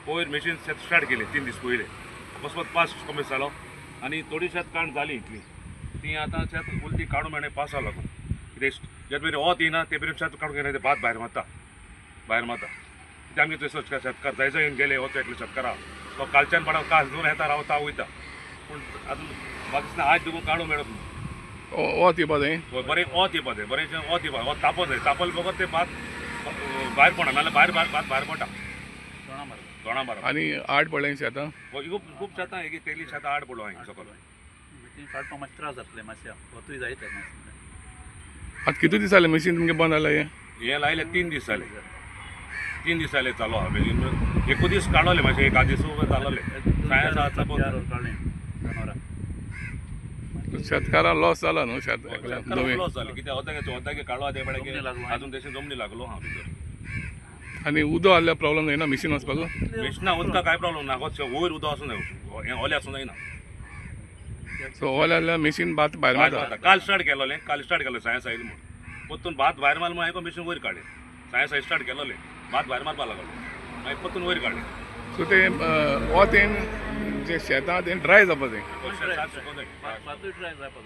पयर मशीन शेत स्टार्ट केली 3 दीस पयले, अकस्मात पास कमी जालो आनी थोडी शेत काण जाली इतली ती आतां शेत उलटी काडूं मेळना पावसा लागून. कितें जे मेरेन वत येयना ते मेरेन शेत काडूंक येना, ते भात भायर मारता, भायर मारता. कित्याक आमगे थंयसर शेतकार जाय जाय येवन गेले, वचो एकलो शेतकार आहा तो कालच्यान पडा काल घेवन येता रावता वयता, पूण आजून म्हाका दिसना आज देखून काडूंक मेळत न्हू. वत येवपा जाय, बरें वत येवपा जाय, बरें वत येवपा, वत तापत जाय, तापल बगर तें भात भायर पडना, नाल्यार भायर भात भायर पडटा, दोणा मारप. आनी आड पडलें शेतां खूब शेतां एक तेली शेतां आड पडलो हांवें सकयल. काडपाक मातशें त्रास जातले, मातशें वतूय जायत. आतां कितू दीस जाले मशीन तुमगें बंद जालें? हें हें लायलें 3 दीस जाले, 3 दीस जाले चालू आहा. एकू दीस काडलें मातशें, एका दीस जालोलें सायन्स आसा बंद. शेतकारां लॉस जाला न्हू, शेत लॉस जालें कित्याक अदागे काडलो ते पळय आजून तशें जमनी लागलो आहा भितर. आनी उदक आहल्यार प्रॉब्लम जायना मशीन वचपाक? मशिना उदका कांय प्रॉब्लम ना, वयर उदक आसूं जाय, हें ओलें आसूं जायना. सो ओलें आहल्यार मशीन भात भायर मारता. काल स्टार्ट केलोलें, काल स्टार्ट केलो सायन्स आयली म्हूण, परतून भात भायर मारलो म्हूण हांवें मशीन वयर काडलें. सायन्स स्टार्ट केलोलें, भात भायर मारपाक लागलो, मागीर परतून वयर काडलें. सो तें वत येवन जें शेतां तें ड्राय जावपा जाय. शेतां सुकोवंक जाय. भातूय ड्राय जावपा.